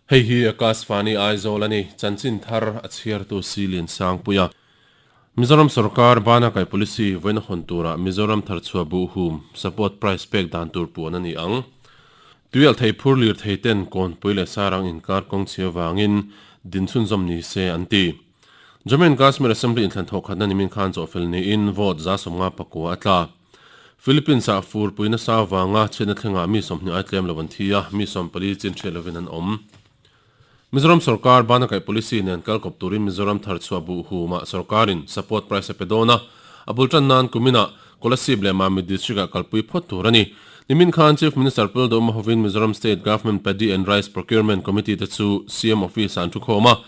Hei hi Akashvani Aizawl a ni, chanchin thar a chhiartu Silian Sangpuia. Mizoram sorkar bana kai policy vawiin a hawn turah Mizoram tharchhuah buh hum support price pek dan tur puan a ni ang. Tuialh thei phur lirthei ten kawnpui leh sarang inkar kawng chhia vangin din chhunzawm ni se an ti. Jammu and Kashmir Assembly inthlan thawhkhatna nimin khan zawhfel niin vote 59 a tla. Philippines-ah furpui nasa avanga chhiatna thlengah mi 20 ai tlem lo an thi a, mi 14 chin hriat lovin an awm. Mizoram sorkar bana kaih policy nen kal kawp turin Mizoram tharchhuah buh humah sorkarin support price a pe dawn a, a bul tan nan kuminah Kolasib leh Mamit District-ah kalpui phawt tur a ni. Nimin khan Chief Minister Pu Lalduhma hovin Mizoram State Government Paddy and Rice Procurement Committee te chu CM Office-ah an thukhawm a,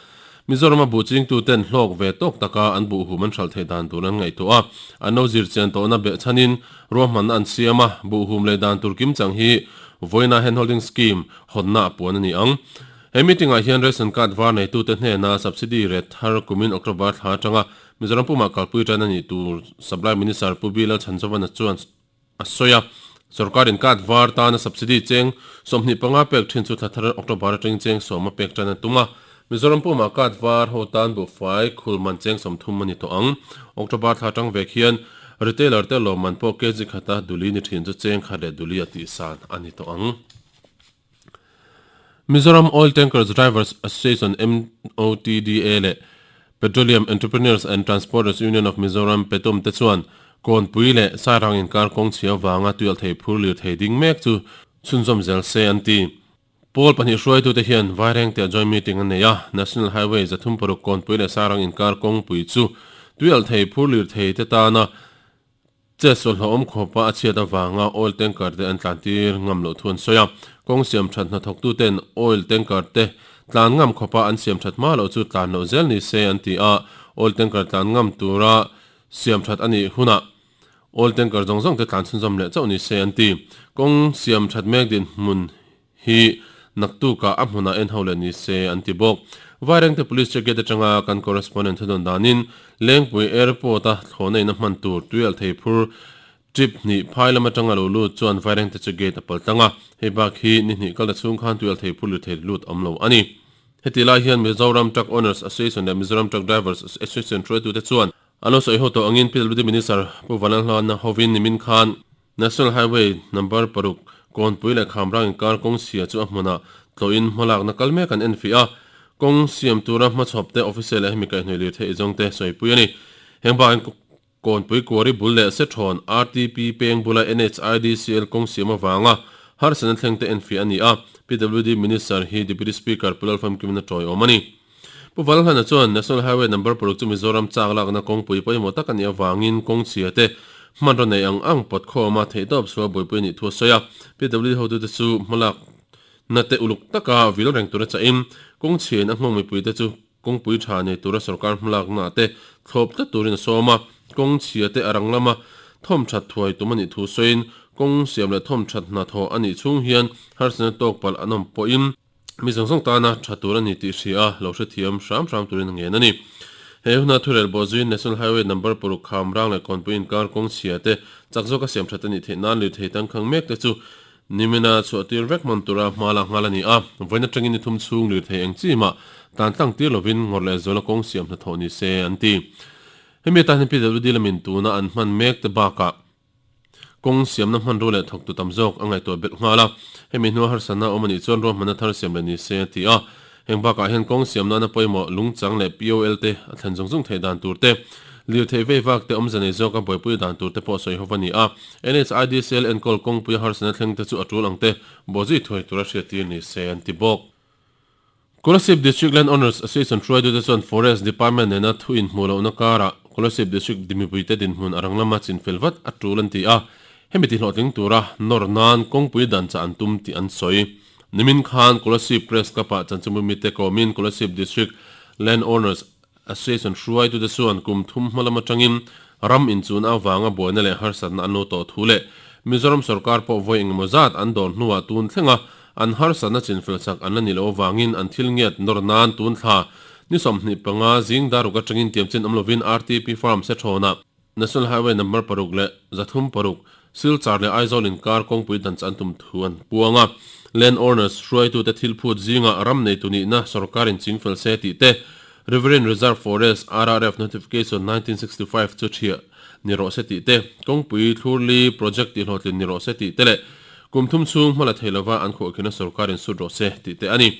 Mizorama buh chingtuten hlawk ve tawk taka an buh hum an hralh theih dan tur an ngaihtuah a, an lo zir chian tawhna behchhanin ruahmanna an siam a, buh hum lei dan tur kimchang hi vawiina handholding scheme hawnna a puan a ni ang. He meeting-ah hian ration card var neitute hnena subsidy rate thar kumin October thla atanga Mizoram pumah kalpui tan a nih tur Supply Minister Pu Bilal Chhanzovana chuan a sawi a, sorkarin card var tana subsidy cheng 25 pek thin chu thla thar October atangin cheng 10 a pek tan a tum a, Mizoram pumah card var ho tan buhfai khul man cheng 30 a ni tawh ang. October thla atang vek hian retailer te lawmman pawh kg khata duli ni thin chu cheng khat leh duli a tihsan a ni tawh ang. Mizoram Oil Tankers Drivers Association, MOTDA, leh Petroleum Entrepreneurs and Transporters Union of Mizoram, PETUM, te chuan Kawnpui leh Sairang inkar kawng chhia vanga tuialh thei phur lirthei ding mek chu chhunzawm zel se an ti. Pawl pahnih hruaitute hian Vairengte joint meeting an nei a, National Highway 306 Kawnpui leh Sairang inkar kawngpui chu tuialh thei phur lirthei te tana Chet sualhlauhawm khawpa a chhiat avanga oil tanker te an tlan tir ngam loh thu an sawi a, kawng siam that hnathawk tu ten oil tanker te tlan ngam khawpa an siam that hma loh chu tlan loh zel ni se an ti a, oil tanker tlan ngam tura siam that a nih hunah oil tanker zawng zawng te tlan chhunzawm leh chauh ni se an ti. Kawng siam that mek dinhmun hi naktukah a hmunah en ho leh ni se an ti bawk. Vairengte Police check gate atanga kan correspondent thudawn danin Lengpui Airport-a thlawhna in a hman tur tuialh thei phur trip hnih phai lam atanga lo lut chuan Vairengte check gate a pal tlang a, hei bak hi ni hnih kal ta chhung khan tuialh thei phur lut thei lut awm lo a ni. Heti lai hian Mizoram Truck Owners Association leh Mizoram Truck Drivers Association hruaitute chuan an lo sawi ho tawh angin PWD Minister Pu Vanlalhlana hovin nimin khan National Highway number paruk Kawnpui leh Khamrang inkar kawng chhia chu a hmunah tlawhin hmalakna kal mek an enfiah a, kawng siam tura hmachhawp te official leh hemi kaihhnawih lirthei zawng te sawipui a ni. Heng bakah Kawnpui Kuari bul leh Sethrawn RTP peng bula NHIDCL kawng siam avanga harsatna thleng te enfiah a ni a, PWD Minister hi Deputy Speaker Pu Lalfamkimna tawiawm a ni. Pu Valhlana chuan National Highway number paruk chu Mizoram chak lakna kawngpui pawimawh tak a nih avangin kawng chhia te hmanraw nei ang ang pawt khawm a theihtawp chhuah buaipui a nih thu a sawi a. PWD hotute chu hmalak na te uluk taka vil reng tura chahin kawng chhia in a nghawng mipui te chu kawngpui tha nei tura sorkar hmalakna te thlawp tlat turin a sawm a. Kawng chhia te a rang lama thawm that thuai tum a nih thu sawiin kawng siam leh thawm that hnathawh a nih chhung hian harsatna tawk palh an awm pawhin Mi zawng zawng tana tha tur a ni tih hria a, lo hrethiam hram hram turin a ngen a ni. He huna thurel bawh zuiin National Highway number paruk kham rang leh kawnpui inkar kawng chhia te chak zawka siam that a nih theih nan lirthei tangkhang mek te chu nimina chhuah tir vek hman tura hma lak nghal a ni a. Vawiin atangin ni thum chhung lirthei eng chi mah tan tlang tir lovin ngawrh leh zuala kawng siam hnathawh ni se an ti. Hemi atan hian PWD lamin tuna an hman mek te bakah Kawng siamna hmanrua leh thawktu tam zawk a ngaihtuah belh nghal a, hemi hnua harsatna a awm a nih chuan ruahmanna thar siam leh ni se a ti a. Heng bakah hian kawng siam nana pawimawh lungchang leh POL te a thlen zung zung theih dan tur te, lirthei vei vak te awmze nei zawka buaipui dan tur te pawh sawi ho va ni a. NHIDCL enkawl kawngpuia harsatna thleng te chu a tul ang te bawhzui thuai tura hriattir ni se an ti bawk. Kolasib District Land Owners Association hruaitute chuan Forest Department nena thu inhmuh lohna karah Kolasib District mipuite dinhmun a rang lama chinfel vat a tul an ti a, hemi tihlawhtling tura nawr nan kawngpui dan chah an tum tih an sawi. Nimin khan Kolasib Press Club-ah chanchinbu mite kawmin Kolasib District Land Owners Association hruaitute chuan kum thum hma lam atangin ram inchun avanga buaina leh harsatna an lo tawh thu leh Mizoram sorkar pawh vawi engemaw zat an dawr hnuah tun thlenga an harsatna chinfel chak an la ni loh avangin an thil ngiat nawr nan tun thla ni 25 zing daruk atangin tiamchin awm lovin RTP Farm Sethrawnah National Highway number paruk leh 306. Silchar leh Aizawl inkar kawngpui dan chan tum thu an puang a. Land owners hruaitute thil phut zingah ram neitu nihna sorkarin chingfel se tih te, Riverine Reserve Forest, RRF, Notification 1965 chu thiah ni rawh se tih te, kawngpui thlurli project tihhlawhtlin ni rawh se tih te leh kum thum chhung hma la thei lova an khuahkhirna sorkarin sut rawh se tih te a ni.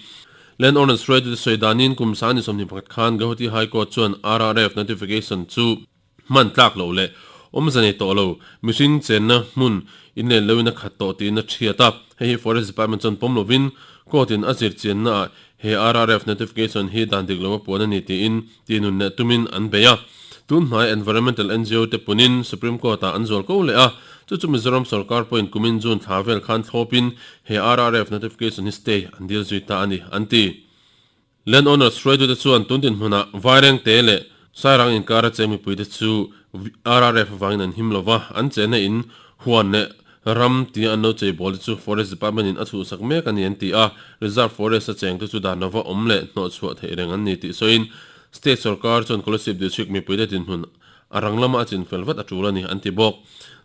Land owners hruaitute sawi danin kum 21 khan Guwahati High Court chuan RRF Notification chu Hman tlak loh leh awmze nei tawh lo, mihring chenna hmun inlen loin a khat tawh tiin a hriat a. Hei hi Forest Department chuan pawm lovin Court in a zir chiannaah he RRF notification hi dan dik lo a puan a ni tiin tihnun leh tumin an bei a. Tun hmai Environmental NGO te punin Supreme Court ah an zual ko leh a, chu chu Mizoram sorkar pawhin kumin June thla vel khan thlawpin he RRF notification hi stay an dil zui ta a ni, an ti. Land owners hruaitute chuan tun dinhmunah Vairengte leh Sairang inkara cheng mipuite chu RRF avangin an him lova, an chenna in huan leh ram tia an lo cheibawl te chu Forest Department in a chhuhsak mek a ni an ti a, Reserve Forest a chengte chu dan lova awm leh hnawhchhuah theih reng an ni tih sawiin State sawrkar chuan Kolasib District mipuite dinhmun a rang lama a chinfel vat a tul a ni an ti bawk.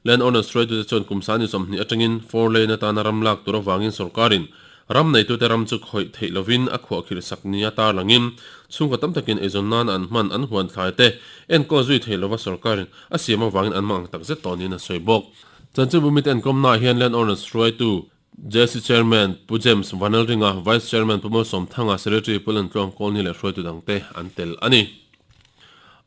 Land owners hruaitute chuan kum 20 atangin four lane atana ram lak tur avangin sawrkarin Ram neitute ram chu khawih theih lovin a khuahkhirh sak nia tarlangin chhungkaw tam takin eizawn nana an hman an huan thlai te enkawl zui theih lova sorkarin a siam avangin an hmang ang tak zet tawh niin a sawi bawk. Chanchinbu mite enkawmnaah hian Land Owners hruaitu JC Chairman Pu James Vanlalringa, Vice Chairman Pu Malsawmthanga, Secretary Pu Lantluang Kawlni leh hruaitu dangte an tel a ni.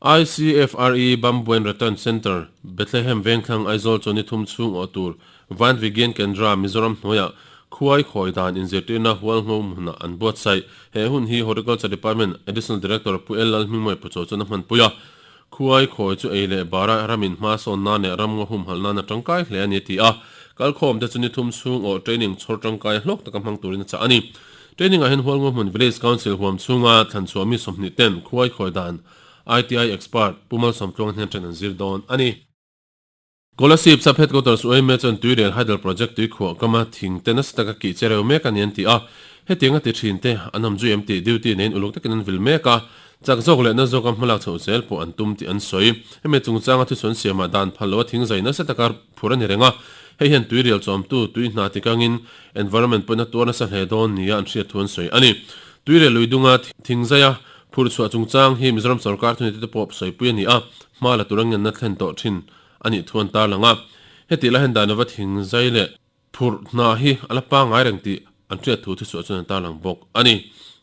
ICFRE Bambuen Return Centre, Bethlehem Vengthlang Aizawl chu ni thum chhung awh tur Van Vigyan Kendra, Mizoram hnuaiah khuai khawi dan inzirtirna hualngo hmunah an buatsaih. He hun hi Horticulture Department Additional Director Pu L Lalhmingmawia Puchaw chuan a hmanpui a. Khuai khawi chu ei leh bara ramin hma sawn nan leh ramngaw humhalh nan a tangkai hle a ni a ti a. Kalkhawmte chu ni thum chhung awh training chhawr tangkai hlawk taka hmang turin a chah a ni. Training ah hian Hualngo hmun Village Council huam chhunga thlanchhuah mi 20 ten khuai khawi dan ITI expert Pu Malsawmtluanga hnen atangin an zir dawn a ni. Kolasib Sub Headquarters UIMA chuan Tuirel Hydel Project tuikhuah kama thing te nasa taka kih che reu mek a ni an ti a, hetiang a ti thin te an awm zui em tih duty neiin uluk takin an vil mek a, chak zawk leh na zawka hmalak chhoh zel pawh an tum tih an sawi. Hemi chungchanga thusawn siamah dan phal loa thing zai nasa taka phur a ni reng a, hei hian tuirial chawmtu tui hna tikangin environment pawhin a tuar nasa hle dawn nia an hriat thu an sawi a ni. Tuirial lui dunga thing zaia phur chhuah chungchang hi Mizoram sorkar thunite te pawh sawipui a ni a, hma la tura ngenna thlen tawh thin a nih thu an tarlang a. Hetih lai hian Dainova thing zai leh phurh hna hi a la pangngai reng tih an hriat thu thuchhuah chuan an tarlang bawk a ni.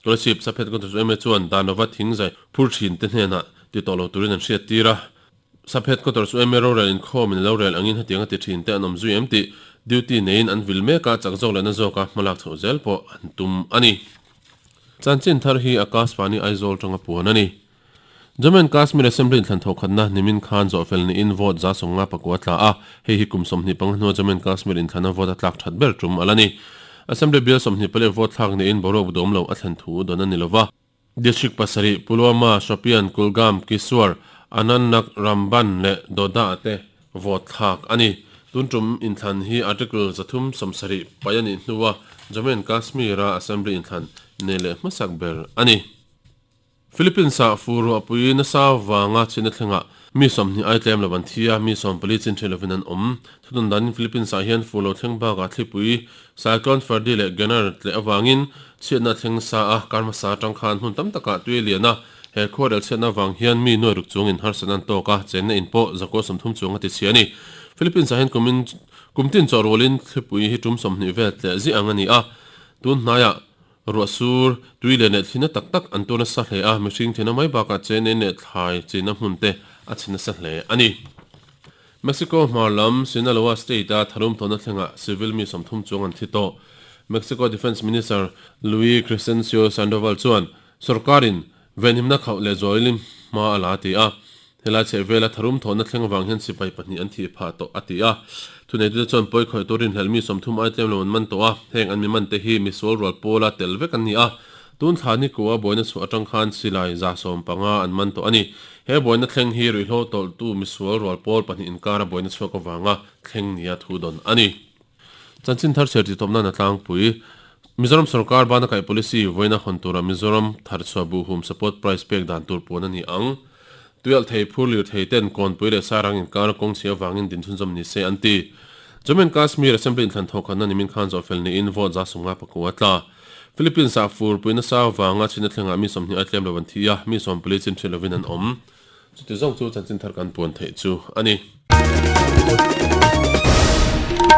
Kolasib Saphet Conference yma chuan Dainova thing zai phur thin te hnenah ti tawh lo turin an hriat tir a. Saphet Quarters yma rorel inkhawmin a lo rel angin hetiang a ti thin te an awm zui em tih duty neiin an vil mek a, chak zawk leh na zawka hmalak chhoh zel pawh an tum a ni. Chanchin thar hi Akashvani Aizawl tanga puan a ni. Jammu and Kashmir Assembly inthlan thawhkhatna nimin khan zawhfel niin vote 154 tla a, hei hi kum 25 hnua Jammu and Kashmir inthlana vote a tlak that ber tum a la ni. Assembly bial 24 vote thlak niin boruak dawm lo a thlen thu dawn a ni lova. District pasarih, Pulwama, Shopian, Kulgam, Kiswar, Anantnag, Ramban leh Doda te vote thlak a ni. Tun tum inthlan hi Article 370 paih a nih hnua Jammu and Kashmir-a Assembly inthlan nei leh hmasak ber a ni. Philippines-ah fur ruahpui nasa vanga chhina thlengah mi 20 ai tlem lo an thi a, mi 14 chin ṭhen lovin an awm. Thutun danin Philippines-ah hian fur lo thleng bakah thlipui Cyclone Ferdy leh Gennar tleh avangin chhiatna a thleng sa a, kar hmasa atang khan hmun tam takah tui a lian a, he khuarel chhiatna avang hian mi nuai ruk chungin harsatna an tawk a, chenna in pawh zakua 30 chuang a ti chhia a ni. Philippines-ah hian kumin kum tin chawh rualin thlipui hi tum 20 vel tleh ziah ang a ni a, tun hnaiah Ruah sur, tui leh leh thli na tak tak an tur nasa hle a, mihring thina mai bakah chenen leh thlai china hmun te a chhe nasa hle a ni. Mexico hmar lam Sinaloa state-a thalum tawhna thlengah civil mi 30 chuang an thi tawh. Mexico Defence Minister Luis Crescencio Sandoval chuan sorkarin venhimna khauh leh zualin hma a la a ti a. Helai chhehvela tharum thawhna thleng avang hian sipai pahnih an thih phah tawh a ti a. Thuneitute chuan pawi khawih tur rinhlelh mi 30 ai tlem lo an man tawh a, heng an mi man te hi misual rual pawla tel vek an ni a. Tun thla ni kua buaina chhuah atang khan silai 150 an man tawh a ni. He buaina thleng hi ruihhlo tawlhtu misual rual pawl pahnih inkara buaina chhuak avanga thleng nia thu dawn a ni. Chanchin thar chhiar tih tawpna na tlangpui. Mizoram sorkar bana kaih policy vawiina hawn tura Mizoram tharchhuah buhhum support price pek dan tur puan a ni ang. Tuialh thei phur lir thei ten Kawnpui leh Sairang inkar kawng chhia vangin din chhunzawm ni se an ti. Jammu and Kashmir Assembly inthlan thawhkhatna nimin khan zawhfel niin vote 59 a tla. Philippines-ah furpui nasa avanga chhina thlengah mi 20 a tlem lo an thi a, mi 14 chin hriat lovin an awm. Chuti zawng chu chanchin thar kan puan theih chu a ni.